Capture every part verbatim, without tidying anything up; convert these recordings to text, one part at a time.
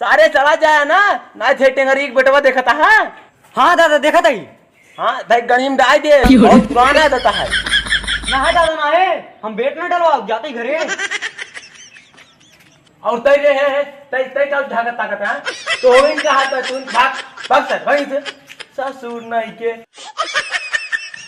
सारे चला जाए ना, ना थे टेंगरी के बेटवा देखता है। हाँ दादा, देखत ही। हाँ, दाई गणिम डाल दे, बहुत पुराना है दादा है। ना है दादा, ना है, हम बेट ना डलवाओ, जाते ही घरे। और तै रे है, है, तै, तै का झागत ताकत है? तो हो इनका हाथ है, तू भाग, भाग सर, भाग इनसे। ससुर नहीं के।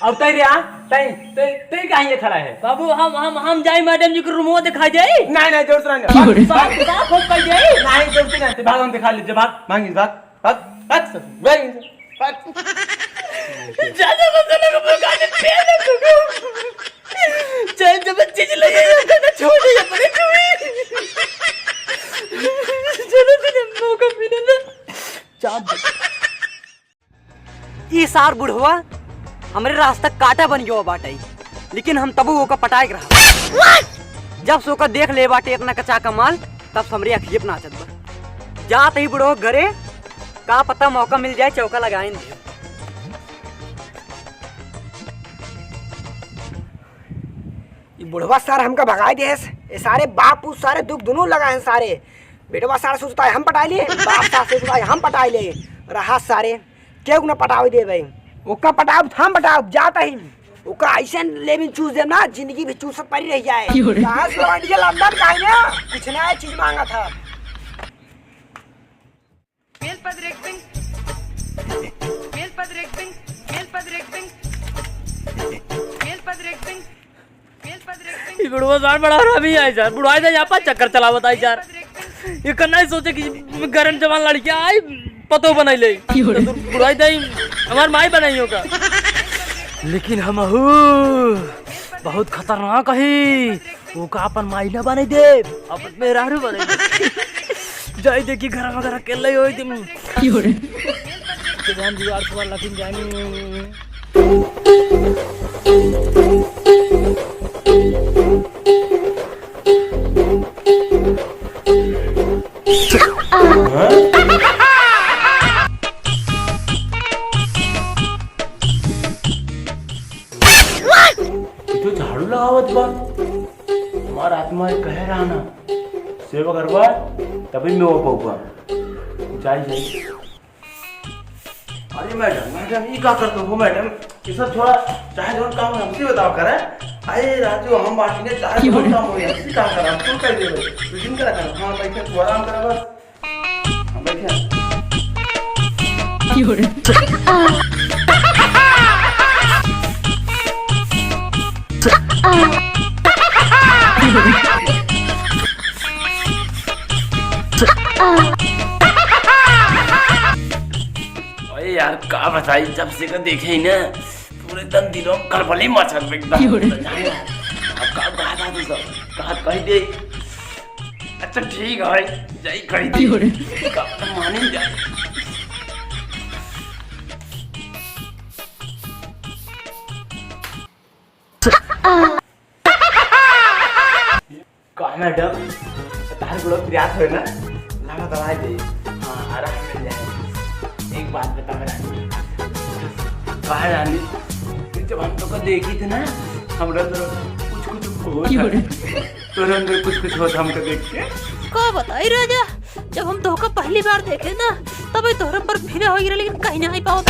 और तै रे आ, तै, तै, तै काहे ये खड़ा है? बाबू, हम, हम, हम जाई मैडम जी के रूमवा दिखा जाई। नहीं, नहीं, जरूरत नहीं। क्यों रे? साफ, साफ हो पाई जाई। नहीं, जरूरत नहीं, भाग हम दिखा लीजिए, भाग, भाग, भाग। हट, हट, very good। हट। ज्यादा मत लगा, मैं गाली पे ना करूँ। चाहे जब चीज लगे, ये कहना छोड़ दे, ये बड़े छुई। चलो, तुझे मौका मिले ना। चाप दे। ई सार बुढ़वा हमरे रास्ता काटा बन गयो बाटे, लेकिन हम तबो ओका पटाए के रहा। जब से ओका देख ले बाटे इतना कच्चा का माल, तब से हमरे अखिए पे नाचत बा। जात ही बुढ़वा घरे, का पता मौका मिल जाए, चौका लगाइन दे। ई बुढ़वा सार हमका भगाई देस। ए सारे बाप पूत सारे दुख दुनू लगा हैं सारे। बेटवा सार सोचता है हम पटाई ले, बाप सार सोचता है हम पटाई ले। रहा सारे, केहू न पटावे दे भाई। ओका पटाओ, हम पटाओ, जाता ही। ओका ऐसे लेविन चूस देम ना, जिंदगी भी चूसत परी रह जाए। क्यों रे? कहाँ से लौट के लंदन का है ना? कुछ नया चीज मांगा था। मेल पद रेक्टिंग, मेल पद रेक्टिंग, मेल पद रेक्टिंग, मेल पद रेक्टिंग, मेल पद रेक्टिंग। ई बुढ़वा सार बड़ा हरामी है सर, बुढ़ाई दे यहाँ पर चक्कर चलावत आई सर। ये करना ही सोचे कि गरम जवान लड़कियाँ आई, पतो बनाई ले। क्यों रे? तो बुढ़ाई दे हमार माई बनाई होगा। लेकिन हम हू बहुत खतरनाक है। ओका अपन माई ना बने देब, अपन मेहरारू बने देब। जाई देखी घर में घर अकेले होई तुम। की हो रे? जवान जुआर सुआर लखिन जानी। ई तो झाड़ू लगावत बा। हमार आत्मा कहे रहा ना, सेवा करवा, तभी मैं हो पाऊंगा। जाई, जाई। अरे मैडम, मैडम, ई का करत हो मैडम? ये सब थोड़ा चाहे जौन काम हमसे बताओ करे। अरे राजू, हम बाटी ने चाहे जौन काम हो, हमसे काम करा, हम तुम कर देबे। तू जिन करा कर, हाँ, बैठे, तू आराम करा बस। अरे यार, का बताई, जब से का देखे ही ना, पूरे दन दिनों कलबली मचल बा एकदम। अब का कहा था तू सब? कहा कही दे। अच्छा ठीक है, जाई कही दे। का मानी जाए। का मैडम, तार गुड़ो प्रियात होए ना, लावा दवाई दे। हाँ, आराम मिल जाए। एक बात बता रानी, कहा रानी, जब हम तो को देखी थी ना, हमरा तो कुछ कुछ होत है। तोरे अंदर कुछ कुछ होत हमको देख के। का बताई राजा, जब हम तोहका पहली बार देखे ना, तब ही तोहरे पर फिदा हो गिरा, लेकिन कहीं ना आई पावत।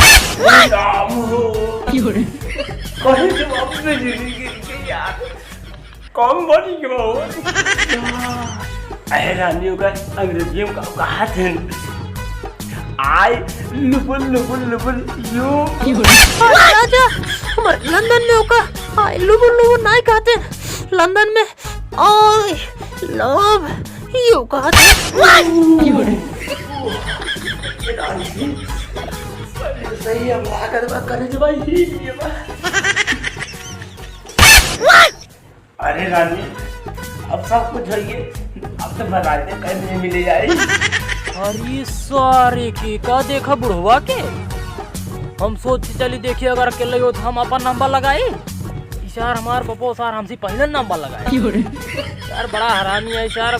राम हो। कहीं जवाब में जिंदगी के यार। कम बनी के बहुत। अरे रानी, ओका अंग्रेजी में का कहा थे? I love, love, love you। राजा, हमारे लंदन में ओका I love, love नहीं कहते। लंदन में I love you कहते। रानी, सही है, हम लागत बा करे जब आई ही नहीं बा। अरे रानी, अब सब कुछ होइए, अब तो भगाते कहीं नहीं मिले जाए। अरे सारे के का देखा बुढ़वा के, हम सोच के चली देखिए अगर अकेले हो तो हम अपन नंबर लगाई। ई सार हमार पपो सार हमसे पहले नंबर लगाए। यार बड़ा हरामी है सार,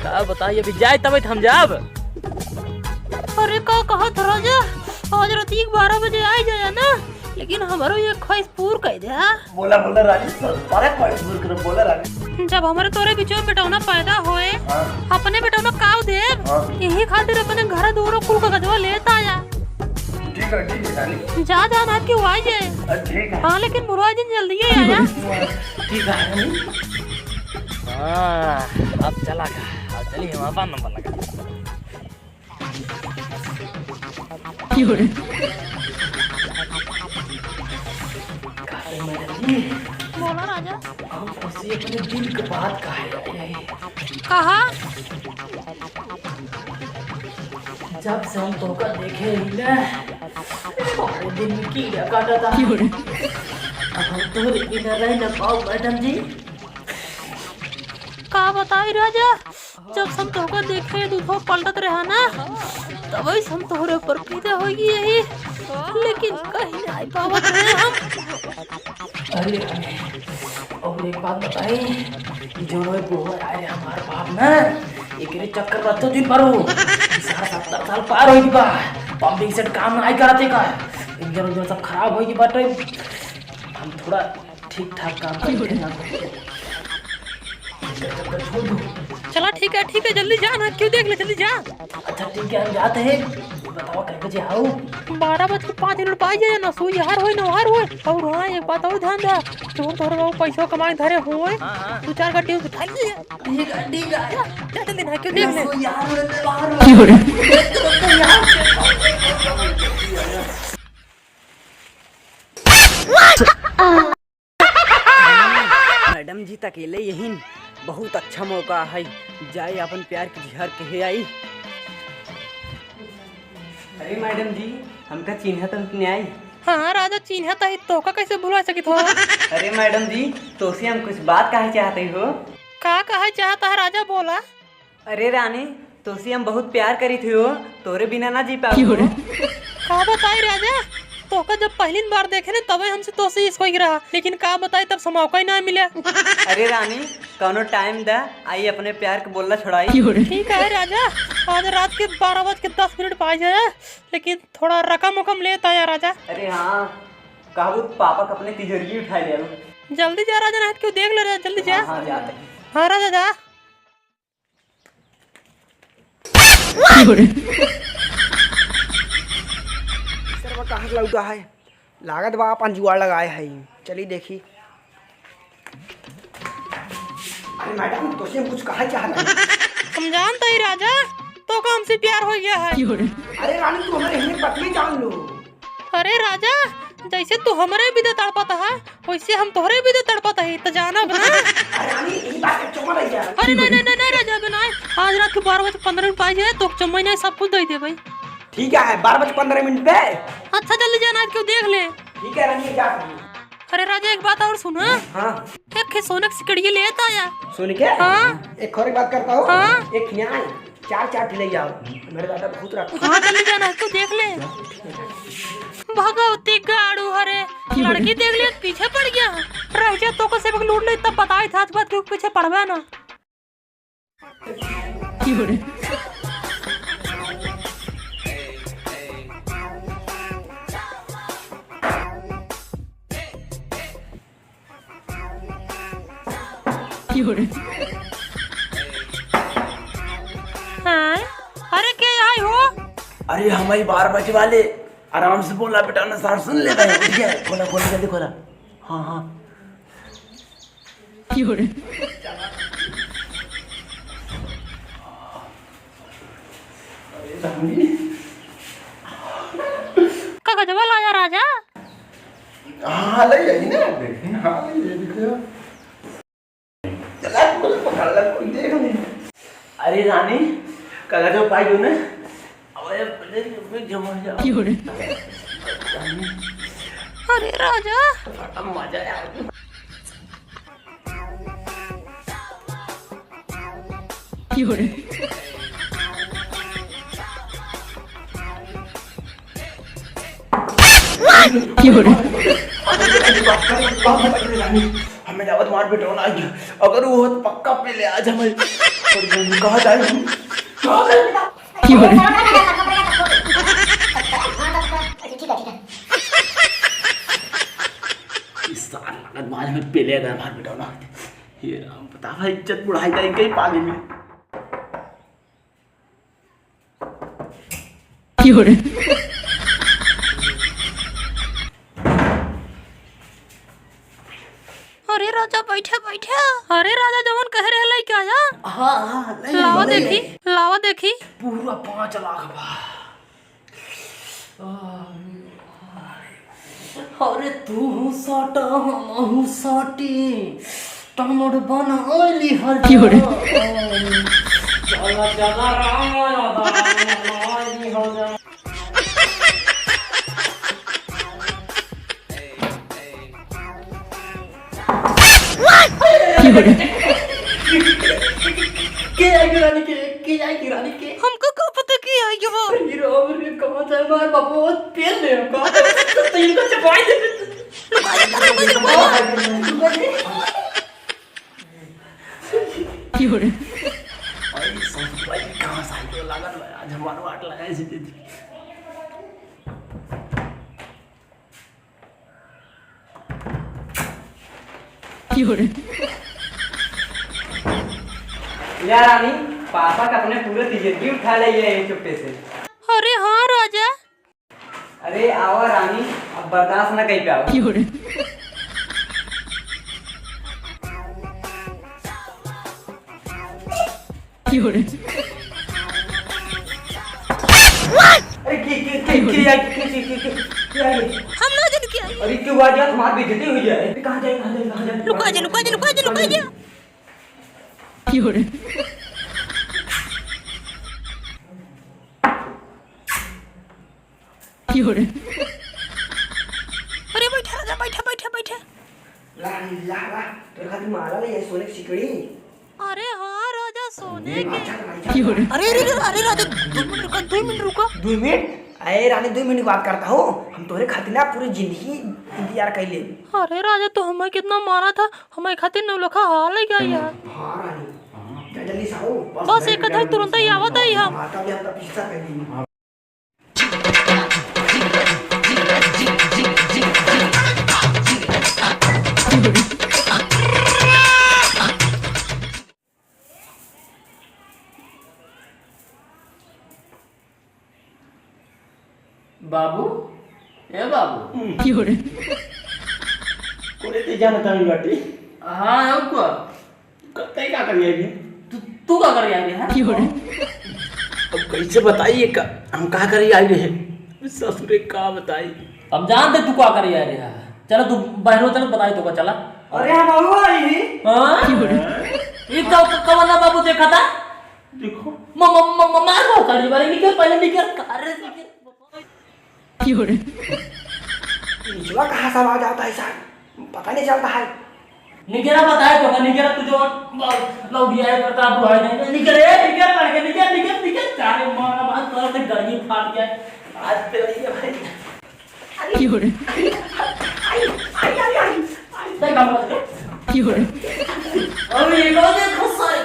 का बताइए अभी जाए तब हम जाब। अरे का कहत राजा, आज रात एक बारह बजे आ जाए ना, लेकिन हमारो ये ख्वाहिश पूर कर दे, हाँ? बोला, बोला रानी, सब सारे ख्वाहिश पूर कर, बोला रानी। जब हमारे तोरे बीचो में बेटौना पैदा होए, हाँ। अपने बेटौना काव दे देव, हाँ। यही खातिर अपने घर दूरो कुल कागजवा लेत आया। ठीक है, ठीक है, रानी। जा, जा, ना कि हुआ जे। अ, ठीक है। हाँ, लेकिन बुलवा जिन जल्दी ही आया। ठीक है, रानी। हाँ, अब चला का। अब चलिए, हम अपन नंबर लगा। बोला राजा। हम उसे अपने दिल के बात कहे रहे। कहा? जब से हम तोका देखे ही ना, सारे दिन में कीड़ा काटा था। अब हम तोरे बिना रह ना पाओ, मैडम जी। का बताई राजा, जब से हम तोहका देखे, दूधवा पलटत रहा ना, तबही से हम तोहरे ऊपर फिदा होइ गई यही, लेकिन कहीं ना आई पावत रहे हम। अरे, अरे, और एक बात बताई, ई जौन ओए बुढ़वा आए रहे हमार बाप ना, एकरे चक्कर में तो दिन भर हो, साठ सत्तर साल पार होइ गई बा, पंपिंग सेट काम ना आई करते का, इंजन उंजन सब खराब होइ गई बाटे। हम थोड़ा ठीक ठाक काम करते हैं ना। चला ठीक है, ठीक है, जल्दी जा ना, क्यों देख ले, जल्दी जा। अच्छा ठीक है, हम जाते हैं। बताओ कै बजे आओ? बारह बज के पाँच मिनट पाई जाए ना, सोई हर होए ना हर होए। और हाँ, एक बात और ध्यान दे, तू तोहर बाबू पैसा कमाए धरे होए, हाँ, हाँ। दो चार गड्डी उठा लिए। ठीक है, ठीक है। जा, जा जल्दी ना, क्यों देख ले। सोई हर होए ना हर होए। मैडम जी त अकेले यहिन, बहुत अच्छा मौका है, जाए अपन प्यार के जिहर कहे आई। अरे मैडम जी, हमका चिन्हत हो कि नहीं आई? हाँ राजा, चिन्हत ही, तोका कैसे भुला सकित हो? अरे मैडम जी, तोसे हम कुछ बात कहे चाहते हो। का कहे चाहता है राजा, बोला। अरे रानी, तोसे हम बहुत प्यार करी थी हो, तोरे बिना ना जी पाऊ हो। का बताई राजा, तोका जब पहली बार देखे ने तबे हमसे तोसे इश्क होई रहा, लेकिन का बताई तब से मौका ही ना मिला। अरे रानी, कौनो टाइम दा, आई अपने प्यार के बोलना छोड़ाई। ठीक है राजा, आज रात के बारह बज के दस मिनट पाई जाए, लेकिन थोड़ा रकम उकम लेता है राजा। अरे हाँ, कहबू पापा के अपने तिजोरी उठा ले। जल्दी जा राजा, नहीं तो क्यों देख ले राजा, जल्दी जा। हाँ, हाँ, जाते हैं। हाँ राजा जा। सरवा कहाँ के लौटा है? लागत बा अपन जुगाड़ लगाए है। चली देखी। अरे मैडम, तोसे हम कुछ कहा चाहत है। हम जानता ही राजा, तोका हमसे प्यार हो गया है। अरे रानी, तू हमारे हिम्मत बतिये जान लो। अरे राजा, जैसे तू हमरे बिदे तड़पत है, वैसे हम तोहरे बिदे तड़पत है, त जानब ना। अरे रानी, यही बात पे चुमा रह जा। अरे नहीं, नहीं, नहीं, नहीं राजा, अब नहीं। आज रात के बारह बजे पन्द्रह मिनट पाई जाए, तो चुम्मा नहीं, सब कुछ दे दे भाई। ठीक है, बारह बजे पन्द्रह मिनट पे। अच्छा, जल्दी जाना, क्यों देख ले। ठीक है रानी, जा। अरे राजा, एक बात और सुन, हाँ? हाँ। एक खे सोने की सिकड़िया ले आता आया। सोने के? हाँ। एक और एक बात करता हूँ। हाँ। एक यहाँ चार चार ठे ले आओ, मेरे दादा बहुत रखा। हाँ, जल्दी जाना, तू देख ले। भगवती गाड़ू हरे, लड़की देख ले, पीछे पड़ गया। रह जा, तोका सेवक लूट ले, तब बताई था, आज बात के पीछे पड़बे ना। हाँ? अरे, के आई हो? अरे, हम ही बारह बजे वाले। आराम से बोला बेटा, ना सार सुन लेता है। उठ गया, खोला, खोला, जल्दी खोला। हाँ, हाँ। अरे, रानी। का गजवा लाया राजा? हाँ, ले यही ना, देखी, हाँ, ले ये देखो। चला, बोल, पकड़ ले, कोई देख नहीं। अरे रानी, कागज पाई हो ना? अब ये पहले जमा जा। अरे राजा। अब मजा आया। हमें जावत मार बेटा ना आई। अगर वो होत पक्का पहले आज हमें कहा जाए हम। कहा जाए? इस साल लगत मार हमें पहले अगर मार बेटा ना। ये राम, पता है, इज्जत बुढ़ाई जाए कहीं पानी में। की हो रे? अरे राजा, बैठा, बैठा। अरे राजा, जवन कहे रहले क्या जा? हाँ, हाँ, नहीं, लावा नहीं। देखी, लावा देखी। पूरा पाँच लाख बा। अरे तू साटा, हमहू साटी, टमड़ बनाइली हर की हो रे? चला, चला, राम, राम, राम, राम। की हो रे? के आई गिरानी के, के आई गिरानी के? हमको का पता के आई हो? अरे राम रे, कहाँ जाए मार बाबू, पेल ले हमका। तो इनको चपाई दे। की हो रे? अरे सब भाई कहाँ साइकिल लागल बा? आज हमार वाट लगाए से दे दी। की हो रे? या रानी, पापा का अपने पूरे तिजोरी उठा ले ये चुप्पे से। अरे हाँ राजा। अरे आवा रानी, अब बर्दाश्त ना कर पाओ। की हो रे? की हो रे? अरे के, के, के, के, के, के, के, के, के, के आ गए? हम ना जन के आई। अरे क्यों आ गया? तुम्हारी बेइज्जती हुई है। अरे कहाँ जाए, कहाँ जाए, कहाँ जाए? लुका जा, लुका जा, लुका जा, लुका जा। की हो रे? की हो रे? अरे बैठा राजा, बैठा, बैठा, बैठा। ला, ला, ला, तोरे खातिर माला ले आई, सोने की सिकड़ी। अरे हाँ राजा, सोने के। अच्छा, अच्छा। की हो रे? अरे, अरे, अरे, अरे राजा, दो मिनट रुका, दो मिनट रुका। दो मिनट? अरे रानी, दो मिनट की बात करता हो, हम तोरे खातिर ना पूरी जिंदगी इंतजार कर ले। अरे राजा, तू हमें कितना माना था, हमारे खातिर नौलखा हार ले गया यार। हाँ रानी, जा जल्दी से आओ, बस बस एक आधा तुरंत ही आवत है हम। माता भी आपका पीछा कर दी। बाबू, ए बाबू। की हो रे? कोने ते जाना तानी बाटी? हाँ, और का? क-, तै का करी आई रे? तू, तू का करी आई रे, हाँ? की हो रे? अब कैसे बताइए का, हम का करी आई रे? ससुरे का बताई? हम जानते तू का करी आई रे, हाँ? चलो तू बाहर हो, चलो बताई तो का, चला। अरे हम बाबू आई ही। हाँ? की हो रे? ये का, का, का वाला बाबू देखा था? देखो। म-, म-, म-, म-, मार बहुत सारी बारी निकल, पहले निकल, अरे निकल। की हो रे? निचवा कहाँ से आवाज आता है सर? पता नहीं चलता है। निकरा बताए तो, निकरा तू जो लौ-, लौटिया है करता, बुढ़ा है, निकल, ए, निकल, लड़के, निकल, निकल, निकल, सारे मारा मार, तोर से गर्मी फाट गया। आज पे रही है भाई। की हो रे? आई, आई, आई, आई, आई। देख हम की हो रे? अरे, ये कौन है? खस्सा है।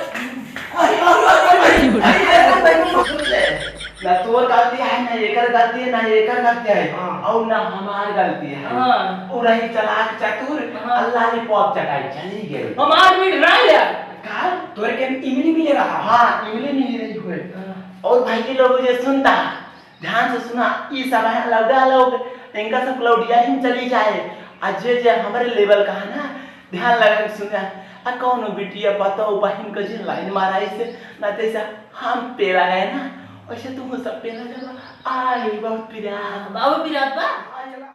अरे, अरे, अरे, अरे, की हो रे? अरे, अरे, अरे, अरे, सुन ले। ना तोर गलती है, ना एकर गलती है, ना एकर गलती है, हाँ। और ना हमार गलती है। हाँ। वो रही चालाक चतुर, हाँ। अल्लाह ने पॉप चटाई चली गई। हम आठ मिनट रह गया। का? तोरे के इमली मिले रहा? हाँ, इमली मिली रही हुए। हाँ। और भाई के लोग जे सुनता, ध्यान से सुना, ई सब है लौड़ा लोग, इनका सब लौटिया ही चली जाए। आ जे जे हमारे लेवल का है ना, ध्यान लगा के सुना। आ कौनो बिटिया पतोह बहिन के जे लाइन माराई से, ना जैसे हम पेला गए ना, वैसे तुम सब पेला जाबा। आई बहुत पिरात। बाबू पिरात बा?